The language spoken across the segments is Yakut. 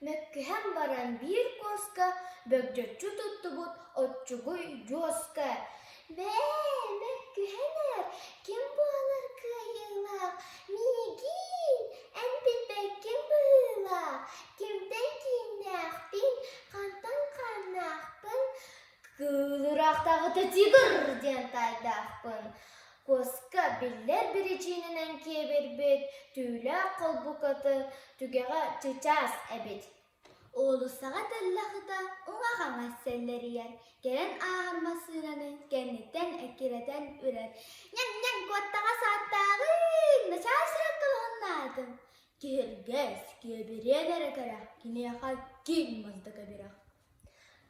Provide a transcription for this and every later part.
Мөккүһэн баран биир куоска бөгдьөччү туттубут оччугуй дьуоска: «Бээ, мөккүһэн эр, ким буолар кыайыылаах, миигин, эн билбэккин быһыылаах, кимтэн кииннээхпин, хантан хааннаахпын, кыыл ыраахтааҕыта тигр диэн таайдаахпын» Куоска биллэр биричиинэнэн киэбирбит түүлээх холбукатын түгэҕэ чычаас эбит. Уулуссаҕа тэллэх ыта уҥа-хаҥас сэллэрийэр, кэлэн ааһар массыынаны кэнниттэн эккирэтэн үрэр. «Ньэҥ-ньэҥ куоттаҕас ааттааҕыҥ, начаас сыраккалаһыннаатым» Киһиргэс, киэбириэн эрэ кэрэх, киниэхэ киҥ мас да кэбирэх.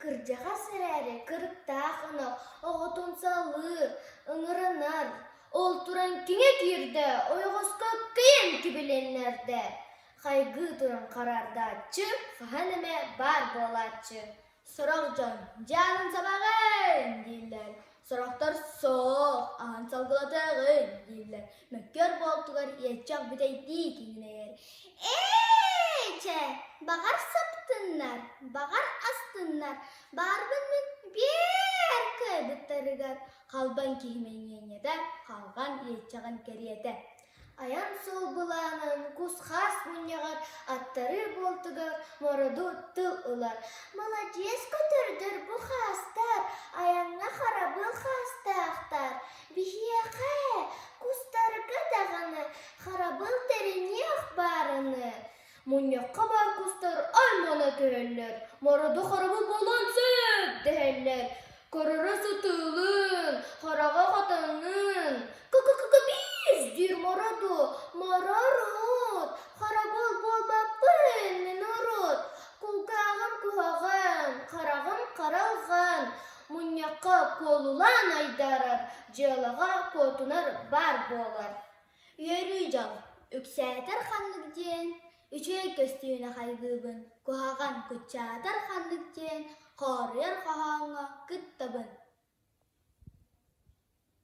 Кырдьаҕас эрээри кырыктаах ынах оҕотун салыыр, ыҥыранар, ол туран киҥэ киирдэ, ойоҕоско кыйан кибилиннэрдэ. Хайгыы туран хараардааччы хаһан эмэ баар буолааччы. Сорох дьон «Дьаанын сабаҕын!» дииллэр, сорохтор «Суох, аһан салгылатыаҕын!» дииллэр. Мөккүөр буолтугар иэччэх бүтэйдии киҥинэйэр: «Ээ, чэ, баҕар саптыннар, баҕар астыннар, баарбын мин биэр кыайбыттарыгар халбаҥ киһи мэйиэнньэтэ, халҕан иэччэҕин кэриэтэ» Айан суол былаанын кус-хаас мунньаҕар аттарыы буолтугар мороду тыл ылар: «Маладьыас көтөрдөр бу хаастар, айаҥҥа харабыл хаастаахтар, биһиэхэ, кустарга даҕаны харабыл тэриниэх баарыны» Мунньахха баар кустар аймана түһэллэр, мороду харабыл буолуон сөп дэһэллэр. Көрөрө сытыылыын, хараҕа хатанныын, «К-к-к-биис» диир мороду, «Морорут, харабыл буолбаппын мин урут, кулгааҕым куһаҕан, хараҕым харалҕан» Мунньахха куолулаан айдаарар, дьыалаҕа куотунар баар буолар. Үөрүү дьол, үксээтэр ханнык диэн, үчүгэй көстүүнү хайгыыбын, куһаҕан куччаатар ханнык диэн, хооруйар хоһооҥҥо кыттабын.